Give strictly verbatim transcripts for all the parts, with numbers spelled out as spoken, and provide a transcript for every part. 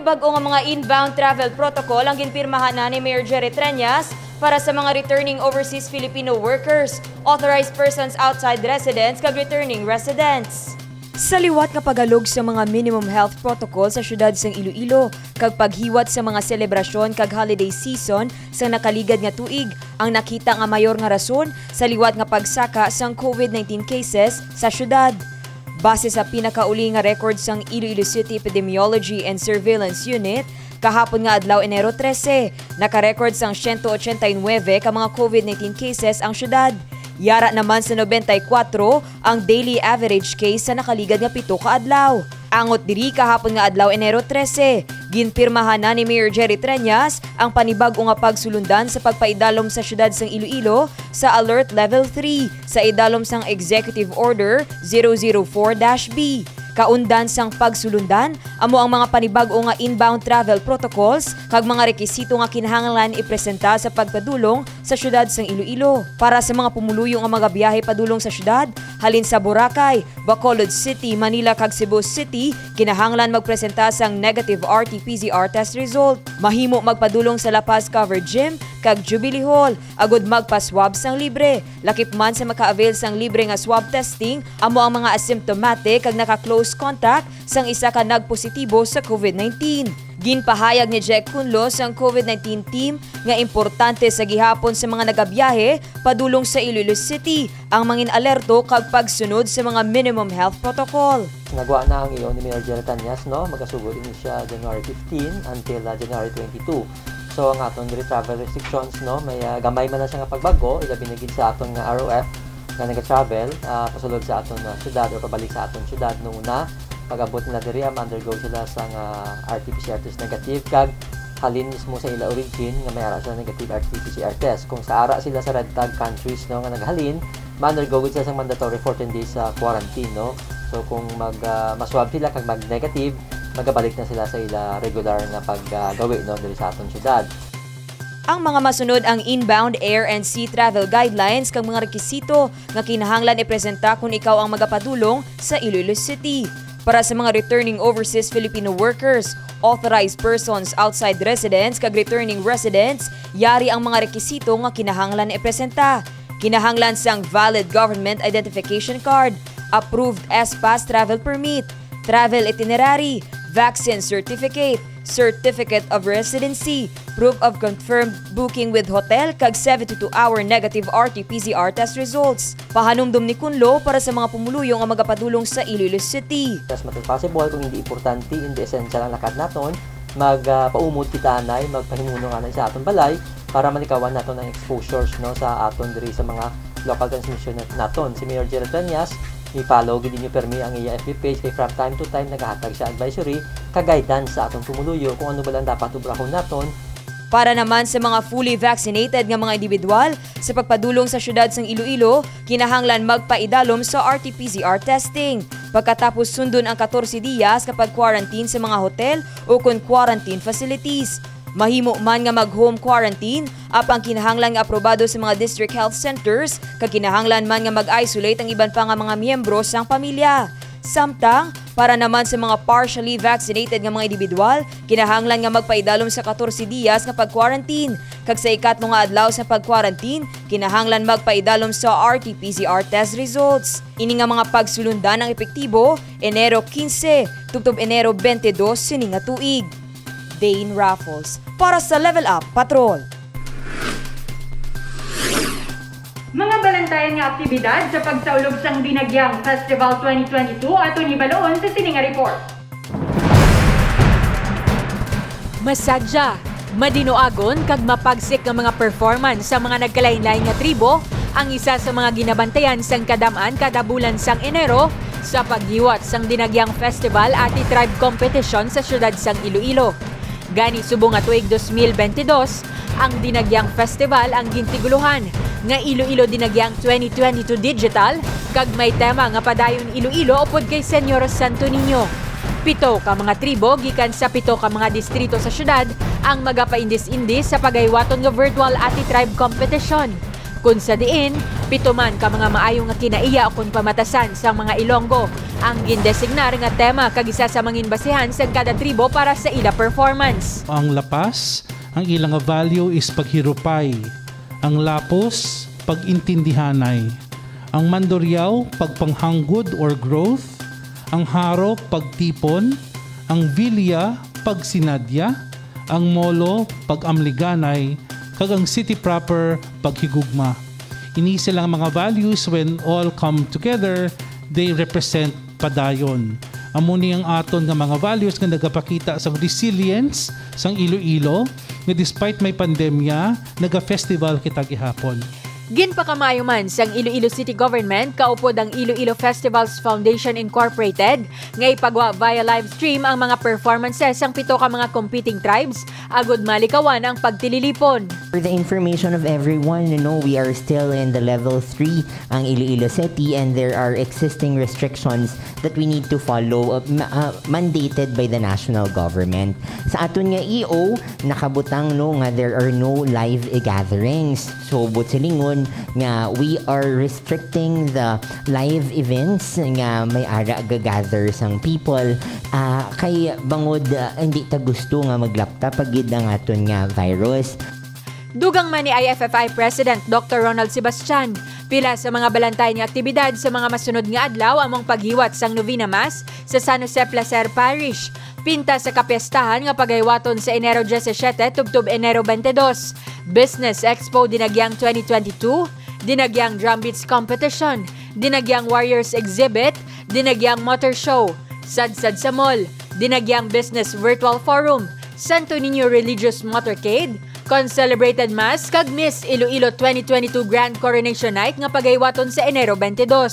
Bag-o nga mga inbound travel protocol ang ginpirmahan na ni Mayor Jerry Treñas para sa mga returning overseas Filipino workers, authorized persons outside residence, kag returning residents. Sa liwat nga paghalog sa mga minimum health protocol sa siyudad sang Iloilo kag paghiwat sa mga selebrasyon kag holiday season sa nakaligad nga tuig, ang nakita nga mayor nga rason sa liwat nga pagsaka sang COVID nineteen cases sa siyudad. Base sa pinakauli nga record sang Iloilo City Epidemiology and Surveillance Unit, kahapon nga adlaw, Enero trese, naka-record sang siyento ochenta y nuebe ka mga COVID nineteen cases ang siyudad. Yara naman sa nobenta y kuwatro ang daily average case sa nakaligad nga pito ka adlaw. Angot diri, kahapon nga adlaw, Enero trese, ginpirmahan na ni Mayor Jerry Treñas ang panibag-o nga pagsulundan sa pagpaidalom sa siyudad sang Iloilo sa Alert Level three sa idalom sang Executive Order zero zero four dash B. Kaundan sang pagsulundan, amo ang mga panibag-o nga inbound travel protocols kag mga rekisito nga kinahanglan ipresenta sa pagpadulong sa siyudad sang Iloilo. Para sa mga pumuluyo nga magabiyahe padulong sa siyudad, halin sa Boracay, Bacolod City, Manila, kag Cebu City, kinahanglan magpresenta sang negative R T P C R test result. Mahimo magpadulong sa La Paz Covered Gym kag Jubilee Hall agud magpa-swab sang libre. Lakip man sa maka-avail sang libre nga swab testing, amo ang mga asymptomatic kag naka-close contact sang isa ka nagpositibo sa COVID nineteen. Ginpahayag ni Jack Cunlo sang COVID nineteen team nga importante sa gihapon sa mga nagabiyahe padulong sa Iloilo City ang mangin-alerto kag pagsunod sa mga minimum health protocol. Nagwa na ang iyo ni Mayor Jerry Treñas, no? Magasugo ini siya January fifteen until, ah, January twenty-two. So, ang aton diri travel restrictions, no, may, ah, gamay man lang siya nga pagbag-o, ilabi na gid sa aton nga R O F nga naga-travel, ah, pasulod sa aton, ah, syudad or pabalik sa aton syudad. Nung una, pag-abot nila diri, ah, ma-undergo sila sang, ah, R T P C R test negative, kag halin mismo sa ila origin nga may ara sila negative R T P C R test. Kung sa ara sila sa red tag countries, no, nga naghalin, ma-undergo gid sila sang mandatory fourteen days, ah, quarantine, no? So, kung mag, ah, maswab sila kag mag-negative, magabalik na sila sa ila regular nga paggawi, no, diri sa aton syudad. Ang mga masunod ang inbound air and sea travel guidelines kag mga rekisito nga kinahanglan ipresenta kon ikaw ang magapadulong sa Iloilo City. Para sa mga returning overseas Filipino workers, authorized persons outside residence kag returning residents, yari ang mga rekisito nga kinahanglan ipresenta. Kinahanglan sang valid government identification card, approved S-PASS travel permit, travel itinerary, vaccine certificate, certificate of residency, proof of confirmed booking with hotel, kag seventy-two hour negative R T P C R test results. Pahanumdom ni Cunlo para sa mga pumuluyo nga magapadulong sa Iloilo City. As much as possible, kung hindi importante, hindi essential ang lakad naton, mag, ah, paumod kita anay, magpahimuno anay sa aton balay para malikawan naton ang exposures, no, sa aton diri sa mga local transmission nat-, naton. Si Mayor Jerry Treñas, i-follow gid ninyo permi ang iya F B page, kay from time to time nagahatag siya advisory kag guidance sa aton pumuluyo kung ano ba lang dapat obrahon naton. Para naman sa mga fully vaccinated nga mga individual, sa pagpadulong sa siyudad sang Iloilo, kinahanglan magpaidalom sa R T P C R testing. Pagkatapos sundon ang katorse diyas nga pag-quarantine sa mga hotel ukon quarantine facilities. Mahimo man nga mag-home quarantine, apang kinahanglan nga aprobado sa mga district health centers, kag kinahanglan man nga mag-isolate ang iban pa nga mga miyembro sang pamilya. Samtang, para naman sa mga partially vaccinated nga mga individual, kinahanglan nga magpaidalom sa katorse diyas nga pag-quarantine, kag sa ikatlo nga adlaw sa pag-quarantine, kinahanglan magpaidalom sa R T P C R test results. Ini nga mga pagsulundan ang epektibo Enero quince tubtob Enero twenty-two sini nga tuig. Dane Raffles para sa Level Up Patrol. Mga balantayan nga aktibidad sa pagsaulog sang Dinagyang Festival twenty twenty-two aton hibaluon sa sini nga report. Masadya, madinuagon kag mapagsik nga mga performance sa mga nagkalainlain nga tribo ang isa sa mga ginabantayan sang kadam-an kada bulan sang Enero sa paghiwat sang Dinagyang Festival Ati Tribe Competition sa siyudad sang Iloilo. Gani, subong nga tuig dos mil bentidós, ang Dinagyang Festival ang gintitulohan nga Iloilo Dinagyang twenty twenty-two Digital, kag may tema nga Padayon Iloilo upod kay Señor Santo Niño. Pito ka mga tribo gikan sa pito ka mga distrito sa siyudad ang magapaindis-indis sa pagaywaton nga virtual Ati Tribe Competition, kun sa diin Pito man ka mga maayo nga kinaiya ukon pamatasan sang mga Ilonggo ang gindesignar nga tema kag isa sa mangin basihan sang kada tribo para sa ila performance. Ang La Paz, ang ila nga value is paghirupay. Ang Lapus, pag-intindihanay. Ang Mandurriao, pagpanghanggod or growth. Ang Jaro, pagtipon. Ang Villa, pagsinadya. Ang Molo, pag-amliganay. Kag ang City proper, paghigugma. Ini sila ang mga values, when all come together, they represent padayon. Amo ni ang aton nga mga values nga nagapakita sang resilience sang Iloilo, nga despite may pandemya, naga-festival kita gihapon. Ginpakamaayo man sang Iloilo City Government kaupod ang Iloilo Festivals Foundation Incorporated nga ipagwa via live stream ang mga performances sang pito ka mga competing tribes agud malikawan ang pagtililipon. For the information of everyone, you know, we are still in the level three ang Iloilo City, and there are existing restrictions that we need to follow, uh, ma- uh, mandated by the national government. Sa aton nga E O, nakabutang, no, nga there are no live gatherings. So, buot silingon nga we are restricting the live events nga may ara ga-gather sang people, ah, kay bangod, ah, hindi ta gusto nga maglapta pa gid ang aton nga virus. Dugang man ni I F F I President Doctor Ronald Sebastian, pila sa mga balantayan nga aktibidad sa mga masunod nga adlaw amo ang paghiwat sang Novena Mass sa San Jose Placer Parish, pinta sa kapiestahan nga pagaywaton sa Enero diyesisete tubtob Enero twenty-two, Business Expo Dinagyang twenty twenty-two, Dinagyang Drum Beats Competition, Dinagyang Warriors Exhibit, Dinagyang Motor Show, Sadsad sa Mall, Dinagyang Business Virtual Forum, Santo Niño Religious Motorcade, Concelebrated Mass kag Miss Iloilo twenty twenty-two Grand Coronation Night nga pagaywaton sa Enero twenty-two.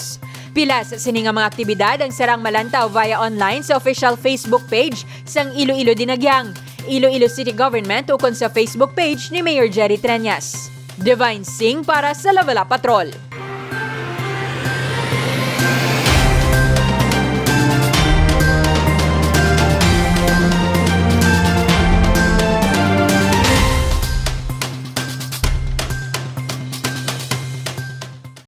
Pila sa sini nga mga aktibidad ang sarang malantaw via online sa official Facebook page sang Iloilo Dinagyang, Iloilo City Government ukon sa Facebook page ni Mayor Jerry Treñas. Divine Singh para sa Lavela Patrol.